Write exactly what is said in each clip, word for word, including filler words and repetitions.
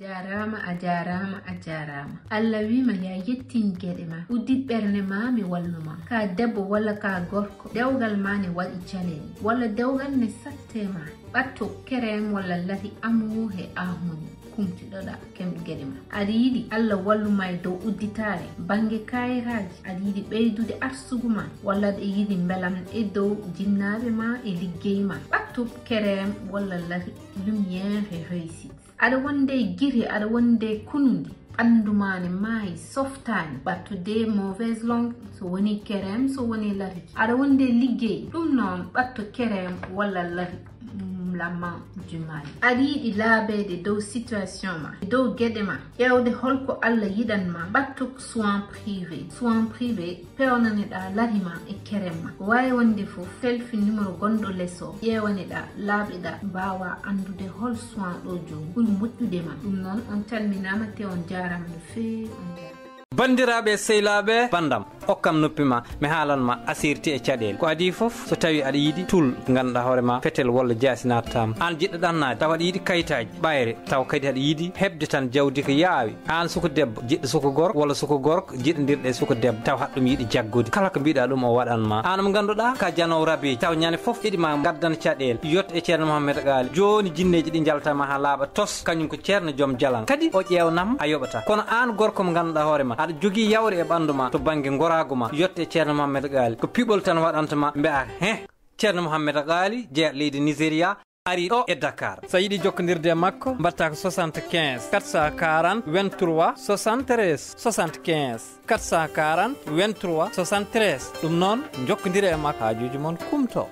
Jaaraama, a jaaraama, a jaaraama. Allah wiima ya yettin geɗe ma. Uddi ɓernde ma, mi wallu ma. Ka debbo walla ka gorko, dewgal ma ne waɗi caɗeele. Walla dewgal ne satte ma. Ɓatto kerem walla lati amu he ahuni. Kumtiɗoɗa kem geɗe ma. Aɗa yiɗi Allah wallu ma e dow udditaare, bannge kayitaaji. Aɗa yiɗi ɓeydude arsugu ma. Walla aɗa yiɗi mbelam e dow jinnaaɓe ma e liggey ma. Ɓatto kerem walla lati lumière et réussite. Aɗa wonde giri, aɗa wonde kunundi, ɓanndu ma ne maayi, softaani, ɓatto de mauvaise langue, so woni kerem, so woni lariki. Aɗa wonde liggey, ɗum noon ɓatto kerem walla lari, mm, la main du mal. Aɗa yiɗi laabeede dow situation ma, dow geɗe ma, ƴeewde holko Allah yiɗan ma, ɓatto soin privé. Soin privé, peewnane-ɗaa lari ma e kerem ma. Ko waawi wonde fof, selfi numéro gonɗo les o, ƴeewane-ɗaa, laaɓe-ɗaa, mbaawaa anndude hol soin ɗo jooni ɓuri moƴƴude ma. Ɗum noon, on calminaama te on jaaraama no feewi, on jaaraama. Banndiraaɓe e sehilaaɓe, banndam, okkam noppi ma, mi haalan ma asirti e caɗeele. Ko adii fof, so tawii aɗa yiɗi tul, ngannduɗaa hoore ma, fetel walla jaasi naatataa ma. Aan jiɗɗo ɗannaade, tawa aɗa yiɗi kayitaaji, ɓayre, tawa kadi aɗa yiɗi heɓde tan jawdi ko yaawi. Aan suka debbo, jiɗɗo suka gorko, walla suka gorko, jiɗondirɗo e suka debbo, taw haɗa ɗum yiɗi jaggude. Kala ko mbiɗa ɗum o waɗan ma. Aan mo ngannduɗaa ka janoowo rabiijo, taw ñande fof iɗi ma gaddan caɗeele. Yetto e Ceerno Mohammed Gaali. Jooni jinneeji ɗi njalta ma haa laaɓa tos, kañum ko Ceerno joom jalan. Kadi o ƴeewnam a yoɓata. Kono aan gorko mo ngannduɗaa hoore ma, aɗa jogii yawre e ɓanndu ma to bannge ngoraagu ma. Yetto e Ceerno Mohammed Gaali. Ko piɓol tan waɗanta ma, mbi'a heh. Ceerno Mohammed Gaali, jeya leydi Nigeria. Ari ɗo e Dakar. So a yiɗi jokkondirde e makko, mbaɗtaa ko soixante-quinze, quatre cent quarante, vingt-trois, soixante-treize, soixante-quinze, quatre cent quarante, vingt-trois, soixante-treize. Ɗum noon, njokkondire e makko, haajuuji mon kumto.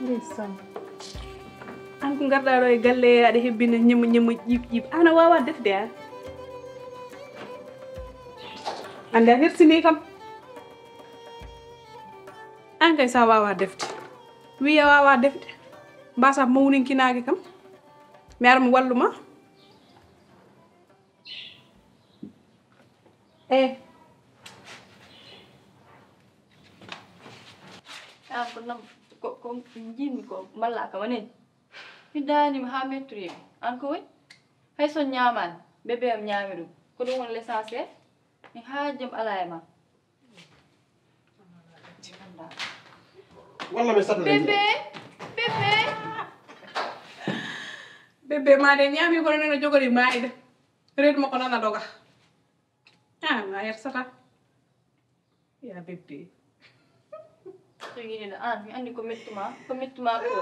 Ndeysaan. Aan ko ngarɗaa ɗo e galle, aɗa hebbina ñemo, ñemo, ƴiiɓ, ƴiiɓ. Aan a waawaa defde, aan? Aan de a hersini kam. Aan kay, so a waawaa defde, wiya a waawaa defde. Mbaasa mawninkinaade kam. Mi ara mi wallu ma. Eh. Aan ko nam, ko, ko njiɗmi ko mballaa kam, a nani? Mi daanii ma haa mettori mi. Aan ko wayi? Hay so ñaamaani, bébé am ñaami ɗum. Ko ɗum woni l'essentiel. Mi haaju jam alaa e ma. Walla mi saɗa ɓe bébé, bébé. Bébé ma de ñaami kono nana jogori maayde. Reedu makko nana doga. Ah, ma hersata. Ya bébé. So yiɗino aan, mi anndi ko mettuma, ko mettuma ko.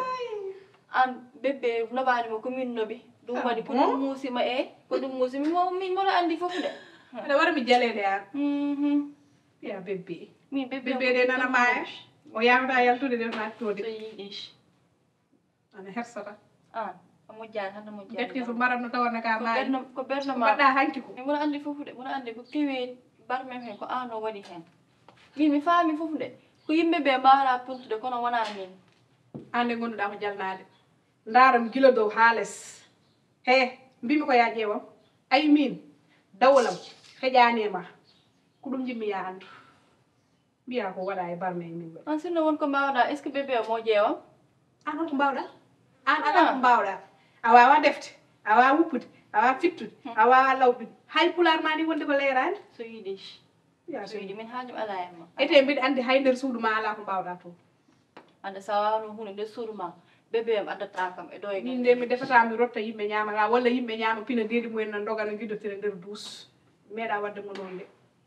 Aan bébé nobaani mo ko min nobi. Ɗum waɗi ko ɗum muusi ma e, ko ɗum muusi. Min mo, min mo anndi fof de. Aɗa wara mi jaleede aan. Mhm. Ya bébé. Min bébé bébé de nana maaya. O yawata yaltude de nattude. So yiɗi. Ana hersata. Aan, a moƴƴaani, hannde moƴƴaani. Ndekki so mbaratno tawa na ka maayi. Ko ɓernde, ko ɓernde ma. Mbaɗɗa hanki ko. Min mboɗo anndi fof de, mboɗo anndi ko kewi barmem heen, ko aan o waɗi heen. Min mi faami fof de, ko yimɓe ɓe mbaawata pontude, kono wonaa min. Aan nde ngonduɗaa ko jalnaade. Ndaara mi gila dow haa les. He, mbimi ko yaa ƴeewam. Ay miin, dawolam, heƴaani e ma. Ko ɗum njiɗmi yaa anndu. Mbiyaa ko waɗa e barme e min waɗi. An sinno won ko mbaawɗa, est-ce que bébé o mo ƴeewam? An hol ko mbaawɗa? An alaa ko mbaawɗa. A waawaa defde, a waawaa wuppude, a waawaa fittude, a waawaa lawɓude. Hay pulaar ma ni wonde ko leeraani. So yiɗi. Ya, so yiɗi, min haaju alaa e ma. Ete mbiɗa anndi hay nder suudu ma alaa ko mbaawɗa toon. Anda sa waawno huunde nder suudu ma, bébé am addata kam e ɗo e min de mi defata mi rotta yimɓe ñaama la walla yimɓe ñaama pina deedi mumen na ndogana giddotira nder duus. Mi meeɗa wadde mo noon de.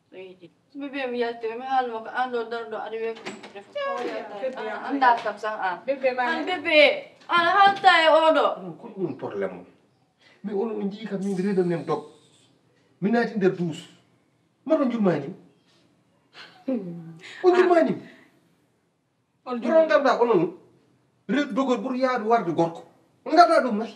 So yiɗi. So bébé mi yalti, mi haalno ko an ɗo daro ɗo aɗa wiya ko bébé fof. An anda kam sax an. Bébé ma an bébé, an haalta e oɗo. Ko ɗum problème o? Mi on on njii kam min reedan nen dog. Mi naati nder duus. Mato njurmani. O njurmani. On juro ngarɗa onon reedu dogol ɓuri yaadu warde gorko. Ngarɗa ɗum ngal.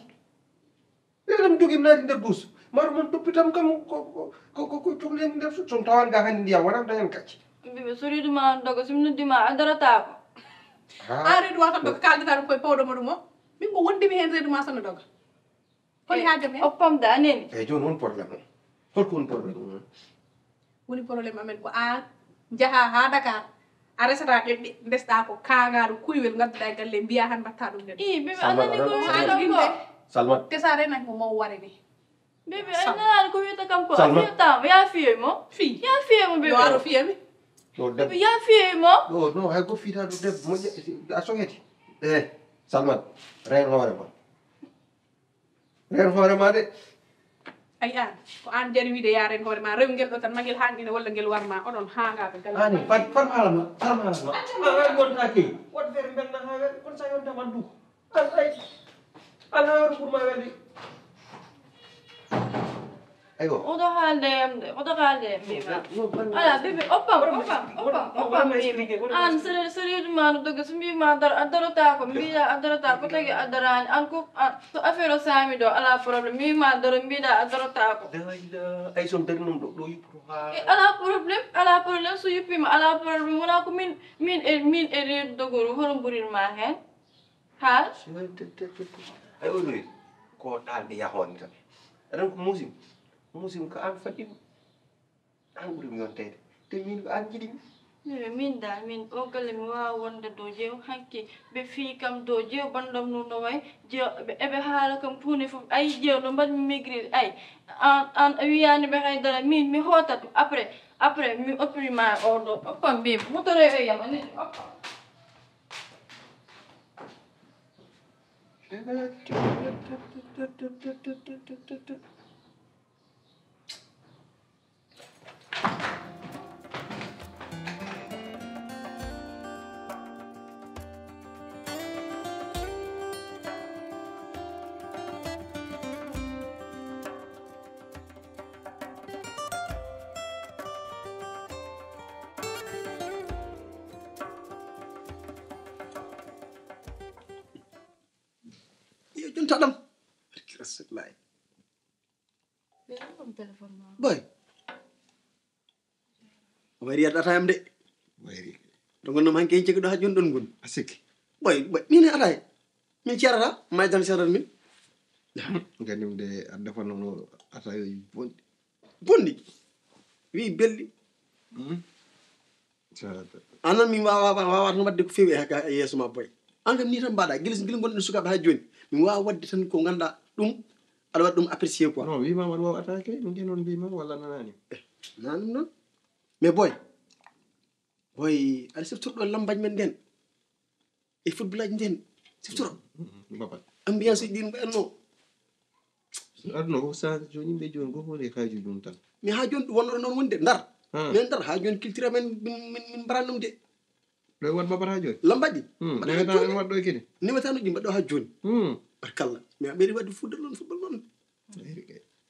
Reedu mi dogi mi naati nder duus. Mato mon toppitam kam ko ko ko ko cuklen nder son tawan ga hande ndiyam wonam dañan kacce. Mbiɓe so reedu ma on doga so mi noddi ma a daratako. An reedu ma kam doga kaldata ɗum koye pawɗo mo ɗum o. Min ko wondimi hen reedu ma sono doga. Holi haaju am hen? Oppam da aneni. Eyyi joni woni problème o? Holko woni problème o? Woni problème amen ko an njaha ha Dakar a resata ƴoƴɗe ndesɗa ko kangaɗo kuywel gadduɗa e galle mbiya han mbatta ɗum nden. I bebe anani ko wiyata kam ko. Salmat. Te sa renaki mo maw ware ni. Bebe anani ko wiyata kam ko. Salmat. Fiyata mo ya fiye mo. Fi ya fiye mo bebe. Yo aro fiye mi. Bebe ya fiye mo. Ɗo no hay ko fita ɗo debbo moƴƴa a sogeti. E Salmat, ren hoore ma. Reen hoore ma de. Ay an ko an jari wiide ya reen hoore ma rew ngel ɗo tan magel hanɗina walla ngel warma oɗon hangaka gal ani fat fat halama fat halama ma wen gonta ke wat fer mbenna ha wen kon sa yonta man du an ay an ha wadu pour ma weldi. Aywa. Oɗo haalde yam de oɗo haalde yam mbima. Ala bebe oppam oppam oppam oppam mbimi an sere sere ma no doge so mbima daro a darotako mbiɗa a darotako tagi a darani an ko an so affaire o sami ɗo ala problème mbima daro mbiɗa a darotako. Ay son dari noon ɗo ɗo yuppoto ha e ala problème ala problème so yuppima ala problème wona ko min min e min e reedu dogoru hono mburirma hen. Haal. Ay oɗoy ko ɗalde yahoni tan ren ko musim musim ko an faɗɗimo. An ɓurimi yonteede te min ko an jiɗimi. Mimi min dal min o galle mi wawa wonde dow jeew hanki ɓe fii kam dow jeew bandam nu no way jeew eɓe haala kam tuuni fof ay jeew no mbaɗmi maigrir ay an an a wiyani ɓe haydara min mi hootat après après mi oppirima oɗo oppam mbimi motore o yam aniji oppam. Iyo jonta ɗam. Barki Rasulullahi. Boy. Wayri yadda atayam de. Wayri. To gonno man ken ceki do ha jon don gon. Asik. Boy boy min atay. Min ciarata may dan ciarata min. Ganim de adda fa nono atay bonɗi. Bonɗi. Wi belɗi. Anan min wawa wawa tan wadde ko fewi e yeeso ma boy. An kam ni tan mbaɗa gila gila gonɗen sukaɓe ha joni min wawa wadde tan ko ganduɗa ɗum aɗa waɗa ɗum apprécier quoi. Non wimama aɗa wawa attaqué ɗum ƴen on mbima walla nanani. Nan ɗum noon mais boy boy aɗa siftorɗo lambaji men nden e football aji nden siftoro. Mbapat ambiance uji ɗin mbaɗanno. Aduna ko sa joni yimɓe joni goto woni e kayjuji mum tan. Mi ha joni ɗum wonnoto noon wonde ndar min ndar ha joni culture amen min min mbaran ɗum de. Ɗo wat mbapat ha joni lambaji. Newetano en waɗɗo e kene newetanoji mbaɗɗo ha joni. Barkalla mi a ɓeydi wadde football noon football noon.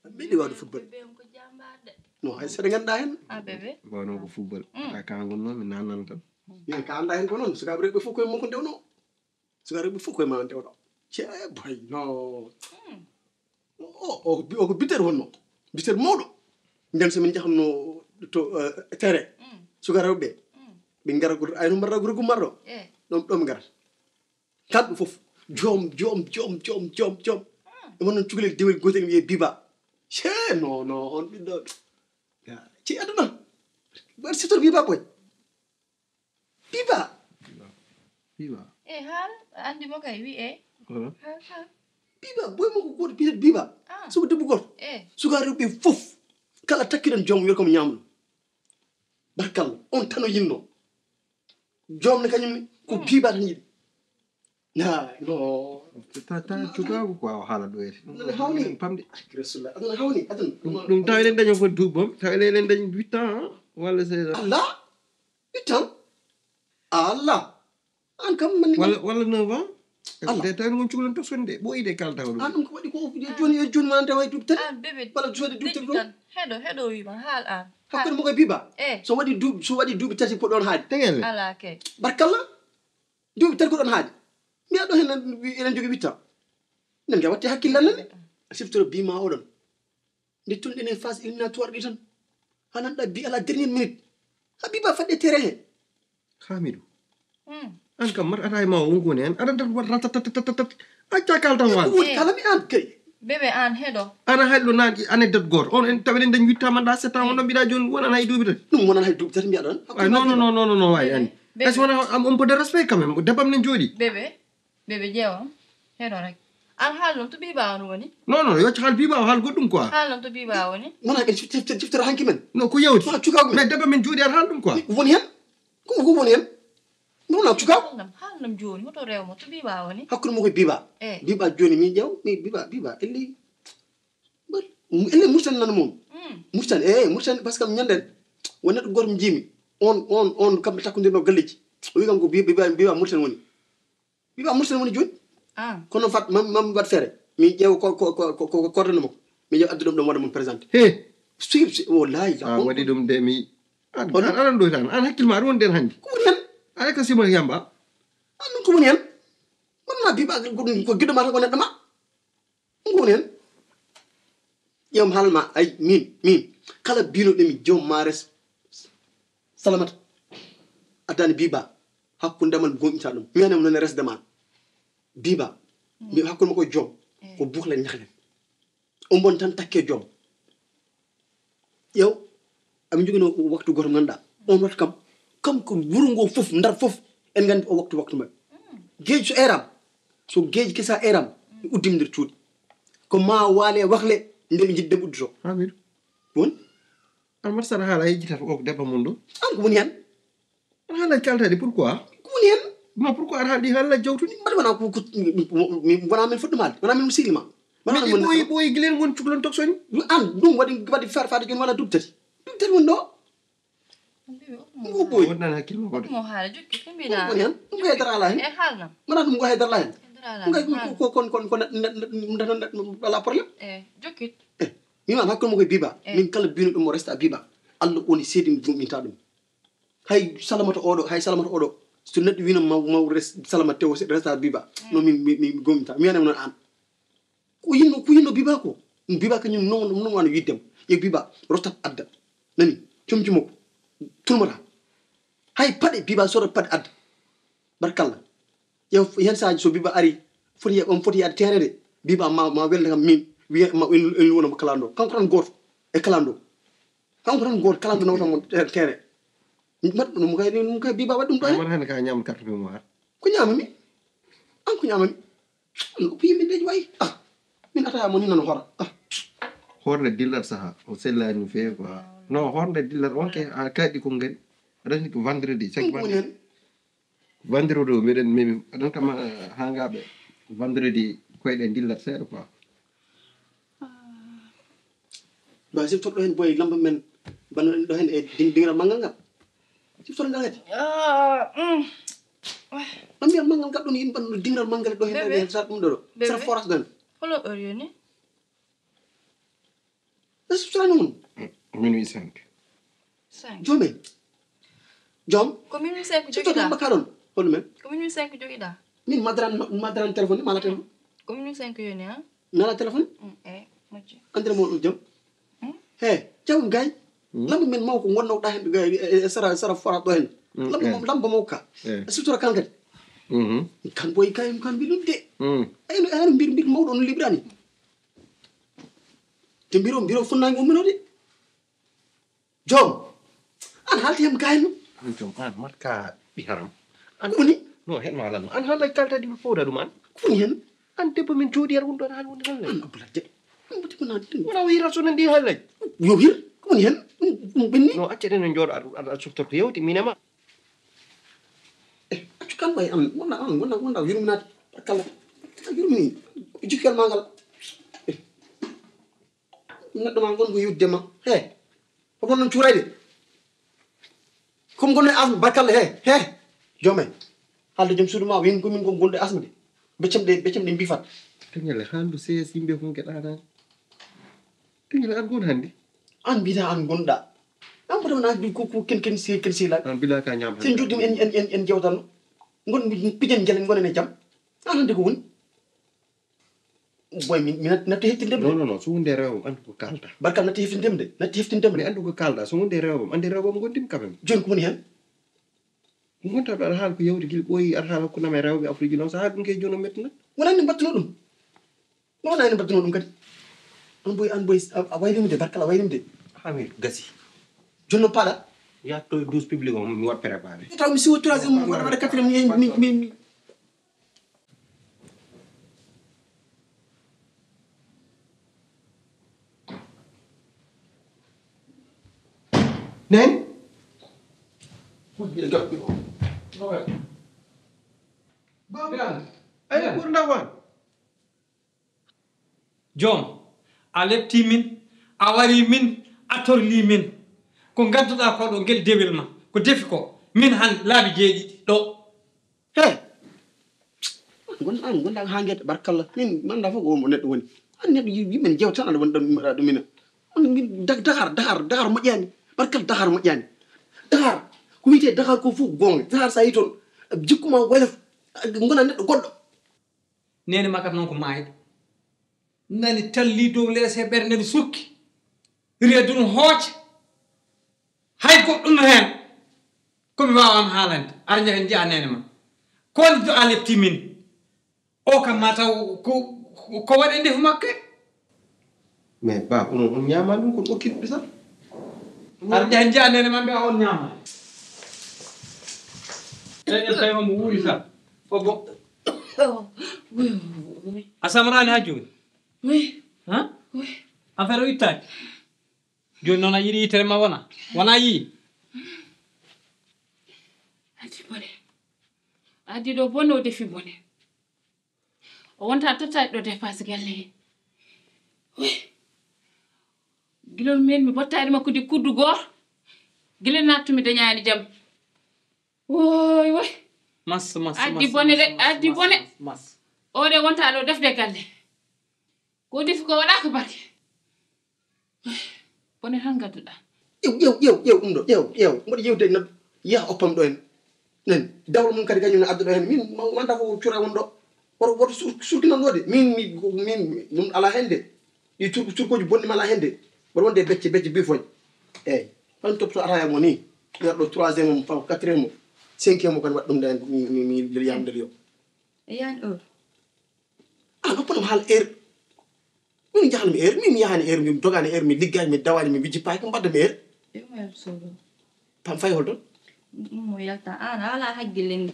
A ɓeydi wadde football. Non hay seɗa ganduɗa hen. Mbawno ko football a kangon noon mi nannan tan. Min ka anda hen ko noon sukaɓe rewɓe fof koye mum ko ndewno. Sukaɓe rewɓe fof koye ma ndewno. Ce boy no. O o ko biter wonno biter mawɗo. Nden so min jahanno to terrain suka rewɓe ɓe gara ay no mbarra gure gummarɗo. Ɗon ɗon ɓe garata kamɓe fof. Joom, joom, joom, joom, joom, joom. E wonno cukalel dewel gotel wiyee Biba. Cee, non, non, on ɓiɗɗo. Ci aduna. Mbaɗa siftor Biba boy. Biba. Biba. E haal, a anndi mo kay, wi e. Haal, haal. Biba, boy mo ko goto biyeteɗo Biba. Ah. Suka debbo goto. E. Suka rewɓe fof. Kala takkiɗon joom wiyata ko mo ñaamno. Barkalla, on tan o yinno. Joom ne kañum ne, ko Biba tan yiɗi. Na, no. Ta ta cukagu quoi o haala ɗo ete. Nana hawni. Pamde. Rasulullah, aduna hawni, aduna. Ɗum tawi eɗen daño fo duuɓi bom, tawi eɗen dañi huit ans, walla seize ans. Allah, huit ans. Allah. An kam man. Walla walla neuf ans. Allah. De tawi won cukalon to sonde, ɓoyi de kalta ko ɗum. An ɗum ko waɗi ko joni e joni wonanta way duuɓi tati. Ah, bébé. Walla sode duuɓi tati ɗum. Heɗo, heɗo wima haal an. Hakkude mo koye Biba. Eh. So waɗi duuɓi so waɗi duuɓi tati ko ɗon haali. Tegele. Ala kay. Barkalla. Duuɓi tati ko ɗon haali. Mbiya ɗo hen eɗen jogui huit ans. Nen ga watti hakkille an nani. Siftoro bima oɗon. Nde tun ɗen e phase éliminatoire ɗi tan. Hanan ɗa bi à la dernière minute. Habiba fadde terrain he. Hamidou. Hmm. An kam mat ata e ma wonko ne an aɗa dat wat ratatatatat. Acca kaltan wal. Woni kala mi an kay. Bébé an heɗo. Ana hallo nan anecdote goto on en tawi ɗen dañ wittama ɗa sept ans on ɗon mbiɗa joni wonana hay duuɓi tati. Ɗum wonana hay duuɓi tati mbiyaɗon. Ay non non non non non wawi ani. Est ce wona am on peut de respect quand même debam ne jooɗi. Bébé. Bébé ƴeewa heɗo rek. An haal noon to biba on woni? Non non yocca haal biba o haal goɗɗum quoi. Haal noon to biba woni? Wona ɓe ciftere hanki men. Non ko yawti. Wona cukagu men. Mais debam min jooɗi ar haal ɗum quoi. Woni hen. Ko ko woni hen. Ɗum wona cukagu. Haal nam jooni hoto rewmo to biba woni? Hakkude mo koye biba. Eh. Biba jooni min ƴeew mi biba biba elli. Elli Murtan nan mum. Murtan eh Murtan parce que ñanden won neɗɗo goto mi jiimi. On on on kamɓe takkodirno galleji. O wi kam ko biba biba Murtan woni. Mbiɓa Murtani woni jooni. Ah. Kono fat mam mam waɗ feere. Mi ƴeewa ko ko ko ko ko coordonné makko. Mi ƴeewa addu ɗum ɗum waɗa mon présenté. He. Suib si o laayi la. Ah, waɗi ɗum de mi. An an an ɗo tan an hakkil ma ɗum nden hannde. Ko woni hen? Ay ka sima yamba. An ɗum ko woni hen? Man ma biɓa ko ɗum ko giɗo ma tan ko neɗɗo ma. Ɗum ko woni hen? Ƴeewam haalma ay min min kala biinoɗo mi joom ma res salamata addani biba hakkunde amal goonɗinta ɗum mi anam none resde ma biba mbi hakkunde makko e joom ko bukla ñahlen o mbon tan takke joom ƴeew amin jogino waktu goto ganduɗa on waktu kam kam ko wuro ngo foof ndar foof en gandi o waktu waktu mbaɗ geeji so eram so geeji kesa eram mi uddimi nder cuuɗi ko ma waale wakle nde ɓe jiɗi dem udduto amin won almata saɗa haala yejjitata o ko debbo mum ɗo an ko woni hen aɗa haala kaltaɗi pourquoi ko woni hen ma pourquoi aɗa haalɗi haala jawtuɗi mbaɗa wona ko wona min fuɗɗum haalde wona min musilima mbaɗa ɓoyi ɓoyi gilen won cukalon toksoñ an ɗum waɗi waɗi far fade joni wona duɓi tati duɓi tati woni ɗo Ngo boy. Wonnan hakkil mo goɗɗo. Mo haala jokki ko mbiɗa. Woni hen. Ɗum ko hedara ala hen. E haalnam. Mana ɗum ko hedara ala hen. Hedara ala hen. Ɗum ko kon kon kon dana dana ala problème. E jokkit. E mi ma hakkude mo koye biba. Min kala bino ɗum mo resta biba. Allah woni seedi mi gomɗinta ɗum. Hay salamata oɗo hay salamata oɗo. So neɗɗo wino maw maw res salamata tewo resta biba. No min mi mi gomɗinta. Mi yana non an. Ko yinno ko yinno biba ko biba kañum non non wano yiddem yo biba rottat adda nani comci makko tulmata hay paɗe biba sora paɗe adda barkalla yo hen saji so biba ari foti on foti yaade terede biba ma ma welde kam min wiya ma en wona mo kalando kanko tan goto e kalando kanko tan goto kalando nawta mo tere mbaɗ ɗum kay ɗum kay biba waɗi ɗum ɗo hen. Amata hen ka ñaam carte mémoire. Ko ñaamami? An ko ñaamami? An ko yimɓe ndeji wayi. Ah. Min ataya mo ni nan hora. Ah. Hornde dillat saha o sellani no feewi quoi. Non hornde dillat on ke a kayɗi ko ngari. Aɗa ko vendredi chaque vendredi. Vendredi o miɗen mimi aɗon kam hangaɓe vendredi koyɗe dillat seeɗa quoi. Ba siftorɗo hen boye lamba men bannoɗen ɗo hen e dingiral manngal ngal. Siftorɗo ngal kadi. Ɗo mbiyan manngal ngal ɗon yimɓe banno dingiral manngal ɗo hen e sara ɗum ɗo ɗo sara forage ɗon. Holo ɗo yoni? E siftorani on. Minuit cinq. Jomen. Joom. Ko minuit cinq jogiɗa. Siftorɗo mbaka ɗon. Hol men. Ko minuit cinq jogiɗa. Min madran madran téléphone mala téléphone. Ko minuit cinq yoni ha. Nala téléphone? Mm, eh, moƴƴi. Entraînement ɗum jam? Hmm? He, jawmi gay. Hmm? Lambo men mawko wonnawɗa hen e sara sara fora ɗo hen. Hmm, lambo eh. Lambo mawka. Eh. Sutura kan kadi. Mhm. Kan boy kayum kan bilum de. Mm. Ay no, ay no mbir, mbir mawɗo on librani. Te mbiro, mbiro fonnango mino de. Jom. An halti hem kayum. Jom, an matka ɓi haram. An woni? No, hen ma lan. An halay kalta di fowda ɗum an. Ko woni hen? An debbo min jooɗi ar wonɗo an woni halay. An Abdoulaye de. An buti ko nan ɗum. Wona o hira so nan ɗi halay. Yo hir. Ko woni hen? Ɗum, ɗum ɓenni. No, acce ɗen en jooɗo ar, ar, ar suftor ko yewti min e ma. Eh, accu kan way an, wona an, wona, wona yurminaade. Kala. Yurmini. Jikkal ma ngal. Eh. Neɗɗo ma ngon ko yudde ma. He. Ko bon non cuurayde. Comme gonɗo e asma, barkalla, he, he. Joome. Haalde joom suudu ma, win ko min ko gonɗo e asma de. Beccam ɗe, beccam ɗe mbifat. Kañale haaldu C S yimɓe kon ke ɗaɗani. Kañale an gon hannde. An mbiyata an gonɗa. An mbata wona ko, ko ken, ken si, ken si la. An bila ka ñaam. Sen joddi en, en, en, en jewtan. Ngon pijen jalen ngonen e jam. An hannde ko woni? Boy, mi, mi nat-, natti heftindem de. Non, non, non, so wonde rewam, andu ko kalda. Barkal natti heftindem de. Natti heftindem de. Mi andu ko kalda, so wonde rewam, ande rewam gondim quand même. Joni ko woni hen? Ko gonta ɗo aɗa haala ko yawti gila ɓooyi, aɗa haala hakkunde am e rewɓe Afrique noon, so haa ɗum kay jooni o mettina. Wonani mbattuno ɗum. No wonani mbattuno ɗum kadi. An boy, an boy, a, a wayli mi de, barkal a wayli mi de. Hamidou, gasi. Joni no paɗa? Ya to douze public o, mi waɗ préparé. Taw mi siwo troisième, mi waɗa, waɗa quatrième, mi, mi, mi, mi. Nen? Ay, ɓurna wan. Joom, a leptii min, a warii min, a torlii min. Ko ngadduɗaa ko ɗo, ngel dewel ma, ko defi ko, min han laabi jeeɗiɗi ɗo. He! Gonɗa, gonɗa haa ngeta, barkalla. Min, mi anndaa fof ko oon neɗɗo woni. An neɗɗo yi-, yimɓe ne jewta tan, aɗa woni ɗon, aɗa ɗum ina. On min, Dak-, Dakar, Dakar, Dakar moƴƴaani. Barkalla Dakar moƴƴaani. Dakar, ko wiyetee Dakar ko fof ko goonga. Dakar so a yii toon, jikku ma wayloto, ngona neɗɗo goɗɗo. Neene ma kam noon ko maayɗo. Nani talli dow lees he ɓernde no sukki. Reedu no hooca. Hay goɗɗum no heen. Ko mi waawaama haalande. Ara njahen njiya neene ma. Ko woni do a lepti min? O kam ma taw ko, ko, ko waɗi ndefu makko. Mais ba, onon on ñaama ɗum, kon okki ɗum tan. Ar njahen njiya neene ma mbiya on ñaama. Eɗen tawi omo wuuri tan. Fogo. Oui, oui, oui. A samraani haa jooni? Oui. Hein? Oui. Affaire o ittaaki? Jooni noon a yiɗi yitere ma wona? Wona yii? Addi bone. Addi ɗo bone, o defi bone. O wonta tottaade ɗo dépasse galle he. Oui. Gila on meen mi bottaade makko di kuddu goor. Gila nattumi dañaani jam. Woy, woy. Mas, mas, addi mas, bone mas, de, mas, addi mas, bone. Mas, mas. O de wonta ɗo defde galle. Ko defi ko waɗa ko barke. Bone tan ngadduɗa. Ƴeew, ƴeew, ƴeew, ƴeew ɗum ɗo, ƴeew, ƴeew. Mboɗo yewde e neɗɗo, yaha oppam ɗo en. Nani, dawol mum kadi kañum ne adda ɗo heen. Min, ma, wonta ko cuura won ɗo. Woto, woto sur-, surkinan ɗo de. Min, mi, min, ɗum alaa heen de. Ɗi sur-, surkooji bonɗi mi alaa heen de. Mboɗo wonde e becce, becce bifoñ. Eeyi. Fami toppito ataya mo ni. Nder ɗo troisième mo, faw quatrième mo, cinquième mo, kan waɗ ɗum nde mi, mi, mi, mi yiyam nder yo. E yaani ɗo? Ah, no bonam haal heure. Min jahanmi heure, min mi yahani heure, min dogani heure, mi liggani, mi dawani, mi wiji paaki, ko mbaɗdami heure. E mo yaltu sodo. Pam fay holto? Mo yalta, an a alaa hakkille ni.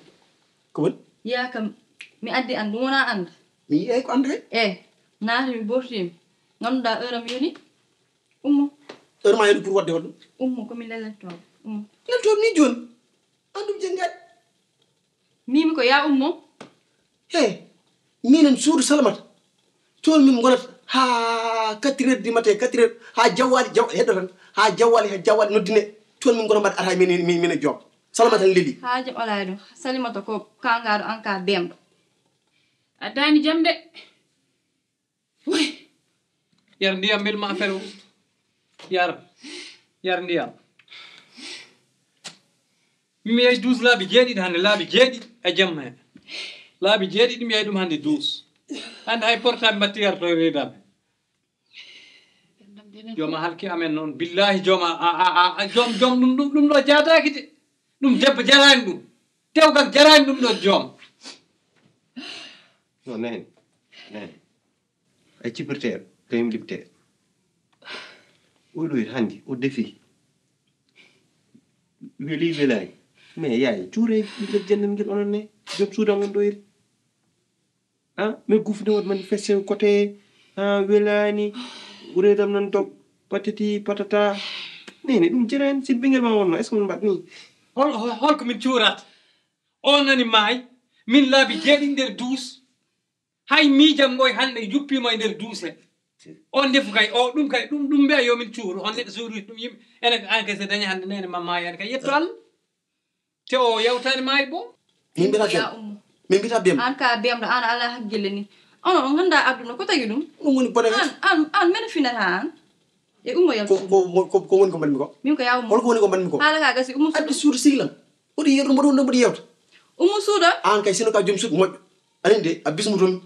Ko woni? Ya kam, mi addi an, ɗum wona an. Mi yiyay ko anndu he? Eh, naati mi bortimi. Ngannduɗaa heure am yoni? Ummo. Heure ma yoni pour waɗde holɗum? Ummo, ko mi lellatto. Ummo. Lelto ni jooni? An ɗum jenngaani. Mimi ko ya ummo. He, minen suudu Salamata. Toon min ngonata haa quatre heures du matin, quatre heures, haa jawwali, jaw-, heddo tan. Haa jawwali, haa jawwali noddine. Toon min ngonata mbaɗa ata min, min, min e joom. Salamata ne leli. Haaju alaa ɗum. Salimata ko kaŋŋaaɗo an ka beemɗo. A daani jam de. Woy. Yar ndiyam, mbel ma affaire o. Yar. Yar ndiyam. Mi yehi douze laabi jeeɗiɗi hannde, laabi jeeɗiɗi e jamma he. Laabi jeeɗiɗi mi yehi ɗum hannde douze. Hannde hay portable mbaɗti yartoyreede am. Joom a halki amen noon. Billahi joom a, a, a, a, joom, joom ɗum, ɗum, ɗum ɗo jaadaaki de. Ɗum debbo jaraani ɗum. Dewgal jaraani ɗum ɗo joom. No, nene, nene. Ay cipirteeɗo, kañum liɓtee. Oɗo hannde, o defi. Weli, welaani. Mais yaay, cuuree ɓiɓɓe jannal ngel onon ne. Joom suudu am on ɗo iri. Ah, mais gufde wot manifesté côté, ah, welaani. Reedam nan dog, patati, patata. Nene, ɗum jeren, si ɓingel ma wonno, est-ce que mon mbaɗ ni? Hol, hol, hol ko min cuurata? O nani maay, min laabi jeeɗiɗi nder duus. Hay miijam ngoy hannde juppiima e nder duus he. On ndefu kay, o ɗum kay, ɗum, ɗum mbiya yo min cuuru. On neɗɗo cuurude ɗum yimɓe. Ene, an kay so dañi hannde nene ma maayaani kay, yetto Allah. Te o yawtaani maay bo. Min mbiyata Bem. Ya ummo. Min mbiyata Bem. An ka Bem ɗo, an ala hakkille ni. Onon on nganndaa aduna, ko tagi ɗum? Ɗum woni bone. An, an, an mene finata an. E ummo yaltu. Ko, ko, ko, ko woni ko mbaɗmi ko? Min ko ya ummo. Hol ko woni ko mbaɗmi ko? Haala ka gasi, ummo suudu. Addi suudu sehil am. Mboɗo yewta, mboɗo, mboɗo yewta. Ummo suudu. An kay, sino ka joom suudu moƴƴo. Aɗa anndi de, a bismo toon.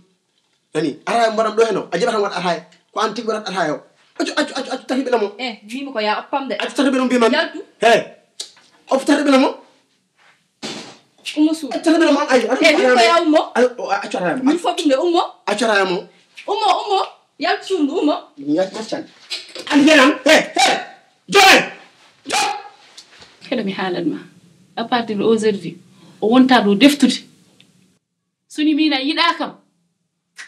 Nani, ataaya mbaɗam ɗo heno. A jaɓata mbaɗa ataaya. Ko an tigi waɗata ataaya o. Accu, accu, accu, accu, tati ɓe lamo. Eh, wiimi ko ya oppam de. Accu, tati ɓe lamo mbiman. Yaltu. He. Oppu tati ɓe lamo. Ummo suudu. Accu, tati ɓe lamo. Ay, accu, eh, min ko ya ummo. Ay, o, accu ataaya mo. Min fof ɗum de ummo. Accu ataaya mo. Ummo, ummo. Yaltu suudu, ummo. Ya, yaccan. An yenan. He, he. Jomen. Jomen. Heɗo mi haalan ma. À partir de aujourd'hui, o wonta ɗo deftude. So ni min a yiɗaa kam,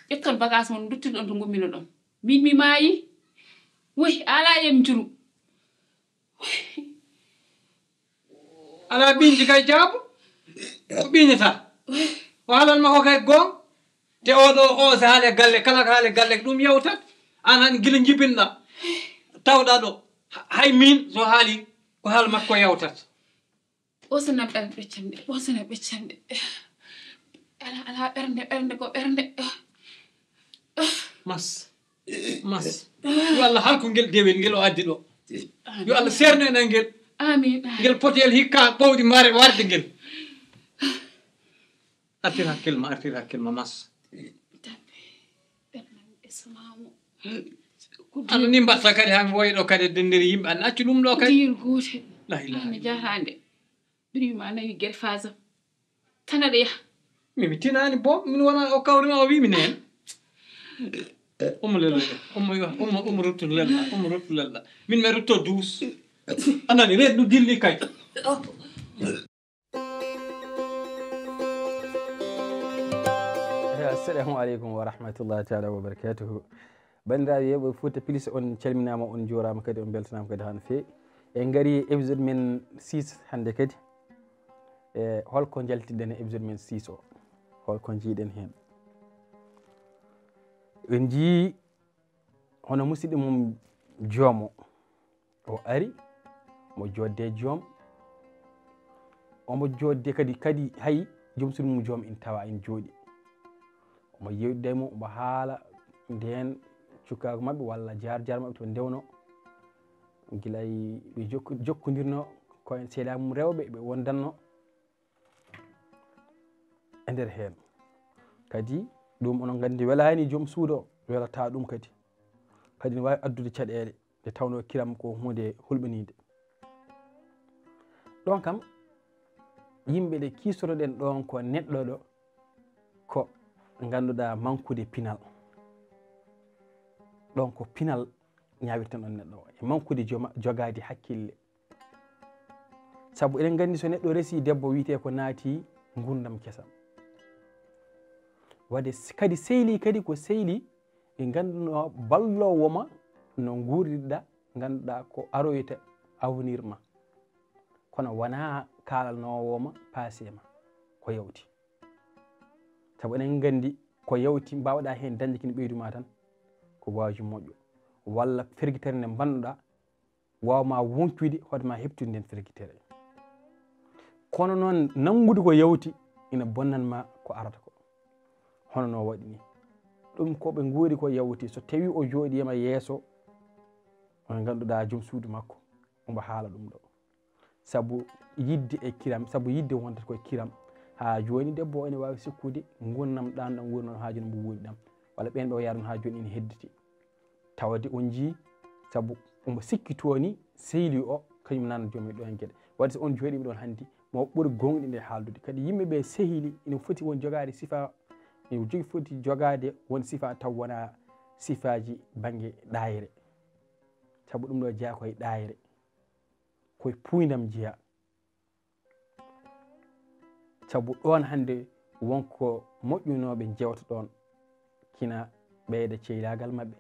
ƴetton bagage mon, nduttin ɗon to ngummino ɗon. Min mi maayi. Woy, ala yem njuru. Ala ɓiñji kay jaabu. Ko ɓiñata. O haalan ma ko kay goong. Te oɗo, o so haale galle, kala ko haale galle, ɗum yawtat. An han gila njibinɗa. Tawɗa ɗo. Ha-, hay min so haali, ko haal makko yawtat. Ɓoosana ɓernde ɓeccande, ɓoosana ɓeccande. Ala, ala ɓernde, ɓernde ko ɓernde. Mas, mas. Yo Allah halku ngel dewel ngel o addi ɗo. Yo Allah seerno en e ngel. Amin. Ngel poteyel hikka ɓowɗi mare warde ngel. Artir hakkil ma, artir hakkil ma, mas. Tampi, ɓernde e samamo. Ano ni mbatta kadi, han woyɗo kadi e nder yimɓe, an accu ɗum ɗo kadi. Diyir gootel. La ilaha illallah. Jaaraande. Birima nawi gere fasam. Tan aɗa yaha. Mi, mi tinaani bo, min wona o kawri ma, o wi mi neen. Ummo lella, ummo yo, ummo, ummo ruttu lella, ummo ruttu lella. Min mi rutto douze. Anani, reedu dilli kay. Assalamu aleykum wa rahmatullahi taala wa barakatuhu. Banndiraaɓe yeeɓooɓe Fouta Plus, on calminaama, on njuuraama kadi, on mbeltanaama kadi haa no feewi. En ngarii e épisode men six hannde kadi. E holko njaltinɗen e épisode men six o? Holko njiiɗen heen? En njii hono musidɗo mum Joomo. O ari, mo joodde e joom. Omo joodde kadi, kadi hay joom suudu mum joom ina tawa ina jooɗi. Omo yeewtida e mum, omo haala ndeen cukaagu maɓɓe walla jaar-jaar maɓɓe to ndewno. Gila e ɓe jokko-, jokkondirno ko en seedaa mum rewɓe, ɓe wondanno e nder heen. Kadi ɗum onon nganndi welaani joom suudu o, welataa ɗum kadi. Kadi ne waawi addude caɗeele nde tawnoo kiram ko huunde hulɓiniinde. Ɗoon kam, yimɓe ɗe kiisotoɗen ɗoon ko neɗɗo ɗo, ko ngannduɗaa mankude pinal. Ɗoon ko pinal ñaawirten ɗoon neɗɗo o, e mankude joma-, jogaade hakkille. Sabu eɗen nganndi so neɗɗo resi debbo wiyetee ko naati nguurndam kesam. Waɗde s-, kadi sehli kadi ko sehli ɗi ngannduno balloowo ma no nguurdiɗa, ngannduɗaa ko aroyta avenir ma. Kono wonaa kaalanoowo ma passé ma ko yawti. Sabu eɗen nganndi ko yawti mbaawɗaa heen dañde kene ɓeydu ma tan ko waaju moƴƴo. Walla fergitere nde mbannuɗaa waaw ma woñcoyde hoɗde ma heɓtude nden fergitere. Kono noon nanngude ko yawti ina bonnan ma ko arata ko. Hono no waɗi ni. Ɗum ko ɓe nguuri ko yawti. So tawi o jooɗiima yeeso, on ngannduɗaa joom suudu makko, omo haala ɗum ɗo. Sabu yidde e kiram, sabu yidde wonta ko e kiram. Haa jooni debbo o ene waawi sikkude nguurndam ɗam ɗam nguurno haa jooni mbo wuuri ɗam. Walla ɓeen ɓe o yaha ɗum haa jooni ene hedditi. Tawde on njii, sabu omo sikki tooni sehli o, kañum nan jomi ɗoon geɗe. Waɗde so on jooɗiima ɗoon hannde, mo ɓuri gooŋɗinde haaldude. Kadi yimɓe ɓe sehli ina foti won jogaade sifa Ina jogi foti jogaade won sifa taw wonaa sifaaji bannge ɗaayre. Sabu ɗum ɗo jeyaa koye ɗaayre, koye puuyndam jeyaa. Sabu ɗoon hannde won ko moƴƴunooɓe njewta ɗoon, kina ɓeyda ceylaagal maɓɓe.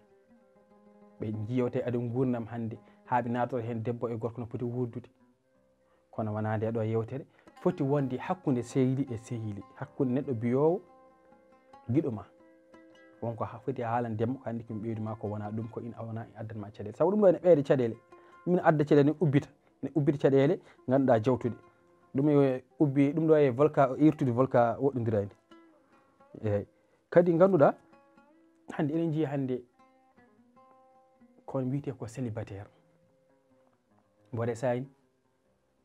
Ɓe njiyowta e aduna nguurndam hannde, haa ɓe naatata heen debbo e gorko no poti wuurdude. Kono wonaa nde ɗo yewtere foti wonde hakkunde sehili e sehili, hakkunde neɗɗo biyoowo giɗo ma. Won ko ha-, foti haalande ma, ko anndi ko mi ɓeydu ma, ko wonaa ɗum, ko ina wonaa, ina addan ma caɗeele. Sabu ɗum ɗo ene ɓeyda caɗeele, ɗum ina adda caɗeele, ene ubbita, ene ubbita caɗeele ngannduɗaa jawtuɗe. Ɗum e ubbi, ɗum ɗo e volcan, irtude volcan woɗɗondiraani. Eeyi. Kadi ngannduɗaa, hannde eɗen njiya hannde kon wiyetee ko célibataire. Mbo resaani,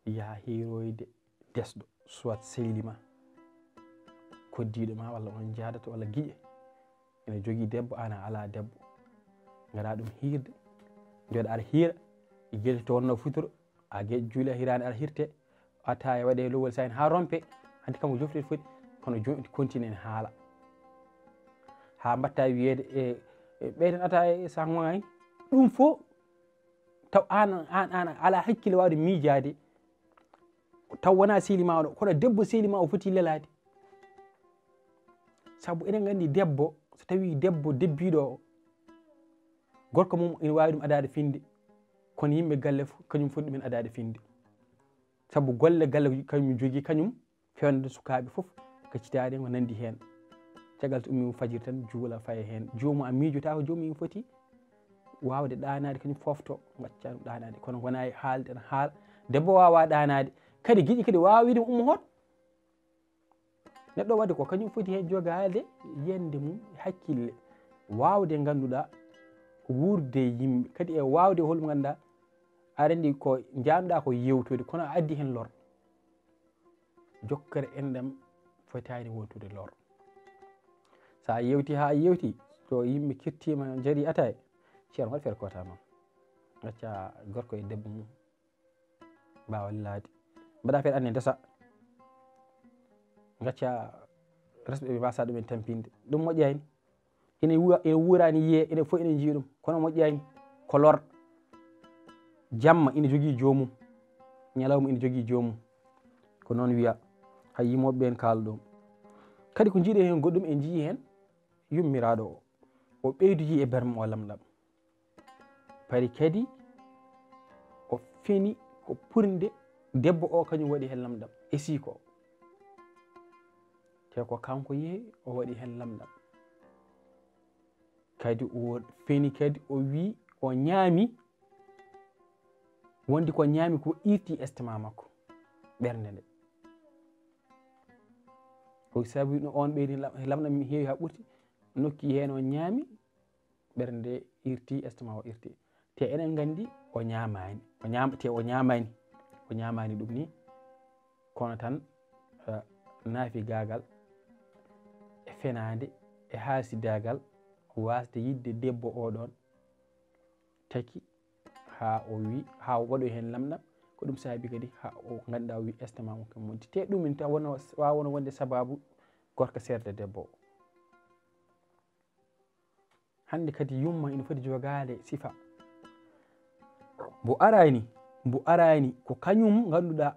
yaha hiiroyde desɗo, soit sehili ma, koddiiɗo ma, walla on njaadato, walla giƴe. Ene jogii debbo, aan a alaa debbo. Ngaɗa ɗum hiirde, jooɗa aɗa hiira, gila to wonno futuro, a ge-, juula hiraande aɗa hirte, ataaya waɗe lowol sahin haa rompe, hannde kam ko jofte foti, kono jooni continue ene haala. Haa mbatta wiyeede e, e ɓeyden ataaya e saha ŋoŋaani, ɗum fof taw aan, aan, aan alaa hakkille waawde miijaade, taw wonaa sehili ma o ɗo, kono debbo sehili ma o foti lelaade. Sabu eɗen nganndi debbo, so tawii debbo debbiiɗo o, gorko mum ina waawi ɗum adaade finde, kono yimɓe galle fof, kañum foti ɗumen adaade finde. Sabu golle galle kañum jogii, kañum fewndata sukaaɓe fof, gaccitaade ko nanndi heen. Caggal so ummii fajiri tan, juula, faya heen. Joomum a miijotaako, joomum ina foti waawde ɗaanaade, kañum foofto, ngacca ɗum ɗaanaade. Kono wonaa e haalde tan haala. Debbo waawaa ɗaanaade. Kadi giƴi kadi waawaa wiide ummo hoto. Neɗɗo waɗi ko kañum foti heen jogaade yiyannde mum, hakkille, waawde ngannduɗaa wuurde e yimɓe, kadi e waawde holɗum ngannduɗaa aɗa anndi ko njanuɗaa ko yewtude, kono a addi heen lor. Jokkere enɗam fotaani wontude lor. So a yewti haa a yewti, so yimɓe kettiima njarii ataaya, ceerno waɗi feere kota ma. Ngacca gorko e debbo mum. Mbaawa lilaade. Mbaɗa feere anne ndesa. Ngacca resɓe ɓe mbasa ɗumen tampinde. Ɗum moƴƴaani. Ene wuura, ene wuurani yiye, ene fof ene njiya ɗum. Kono moƴƴaani. Ko lor. Jamma ene jogii joomum. Ñalawma ene jogii joomum. Ko noon wiya. Hay yimooɓe ɓeen kaala ɗum. Kadi ko njiiɗen heen goɗɗum, en njiyii heen yummiraaɗo o. O ɓeydiji e bermam o lamɗam. Paari kadi o feni ko purde debbo o kañum waɗi heen lamɗam e siiko o. Te ko kanko yehi o waɗi heen lamɗam. Kadi o feni kadi o wi o ñaami, wondi ko ñaami ko irti estomac makko, ɓernde nde. Ko sabu no on ɓeydi lam-, lamɗam heewi haa ɓurti, nokki heen o ñaami, ɓernde irti, estomac o irti. Te eɗen nganndi o ñaamaani, o ñaam-, te o ñaamaani, o ñaamaani ɗum ni, kono tan, eh, naafigaagal e fenaande e haasidaagal, waasde yiɗde debbo o ɗoon taki haa o wi, haa o waɗoyi heen lamɗam, ko ɗum saabi kadi haa o ngannduɗaa o wi estomac mum kam wonti. Te ɗum min taw wona, waawa wona wonde sabaabu gorko seerde debbo o. Hannde kadi yumma ina foti jogaade sifa. Mbo araani, mbo araani ko kañum ngannduɗaa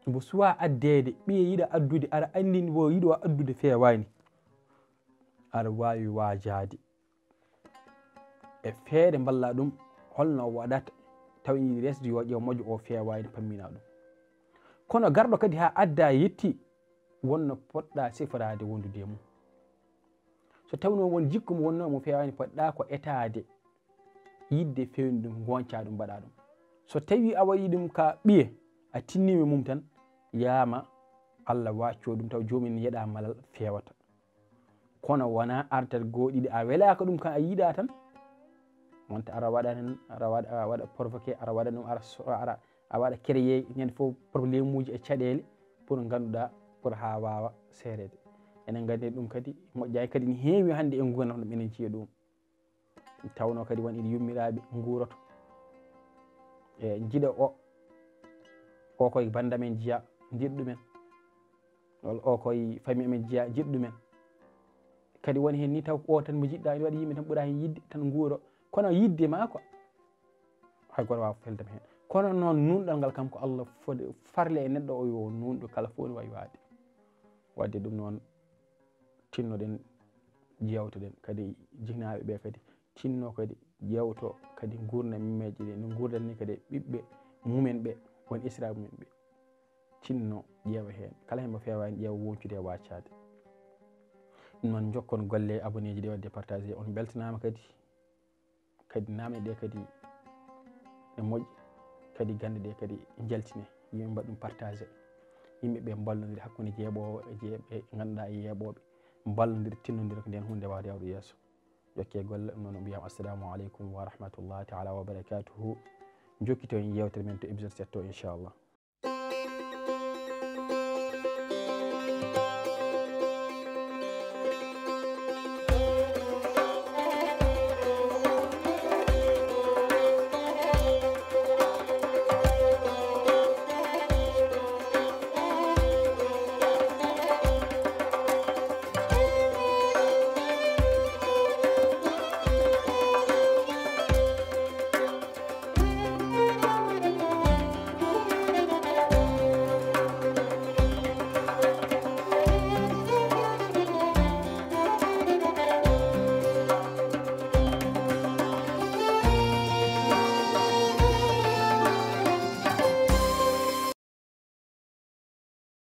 mbo suwaa addeede, ɓiye yiɗa addude, ara anndini mbo yiɗo addude feewaani. Aɗa waawi waajaade e feere mballa ɗum, holno o waɗata taw ina yiɗi resde yo ƴeew moƴƴo o feewaani pammina ɗum. Kono garɗo kadi haa adda yetti, wonno poɗɗa siforaade wondude e mum. So tawnoo won jikku mo wonnoo mo feewaani, poɗɗa ko etaade yiɗde feewni ɗum, ngonca ɗum, mbaɗa ɗum. So tawii a waɗii ɗum ka ɓiye, a tinniima e mum tan, yaama Allah waccoo ɗum, taw joomum ene yeɗa malal feewata. Kono wonaa artat goo ɗiɗi a welaaka ɗum kan a yiɗa tan, wonta ara waɗa heen, ara waɗa, a waɗa provoqué, ara waɗa ɗum, ara so-, ara a waɗa créé ñande fof probléme uji e caɗeele pour ngannduɗaa pour haa waawa seereede. Enen nganndi ɗum kadi moƴƴaani, kadi ne heewi hannde e nguurndam ɗum enen ciya ɗum. Tawnoo kadi won ene yummiraaɓe nguuroto e njiɗa o, o koye banndam en jeya, njiɗ ɗumen. Walla o koye famille amen jeya, njiɗ ɗumen. Kadi woni heen ni taw ko o tan mo jiɗɗa, ene waɗi yimɓe tan ɓura heen yiɗde tan nguuro. Kono yiɗde ma ko hay goto waawa feldam heen. Kono noon nunɗal ngal kam ko Allah fode farle e neɗɗo o yo nunɗo kala fof ne wawi waade. Wadde ɗum noon tinnoɗen, jewtoɗen kadi jiknaaɓe ɓe kadi tinno kadi jewto kadi nguurndam yimmeeje ɗe no nguurdan ni kadi ɓiɓɓe mumen ɓe won esiraaɓe mumen ɓe. Tinno ƴeewa heen kala heen mo feewaani ƴeewa woncude e waccaade. Ɗum noon jokkon golle aboneeji ɗe wadde partagé on beltanaama kadi. Kadi naamne ɗe kadi ne moƴƴi kadi gannde ɗe kadi njaltine yimɓe mbaɗa ɗum partagé. Yimɓe ɓe mballondira hakkunde jeeɓoowo e jeeɓe ngannduɗaa e yeeɓooɓe mballondira tinnondira ko nden huunde wawde yawde yeeso. Jokke golle ɗum noon mbiyam assalamu aleykum wa rahmatullahi taala wa barakatuhu. Jokkito en yewtere men to épisode sept o inchallah.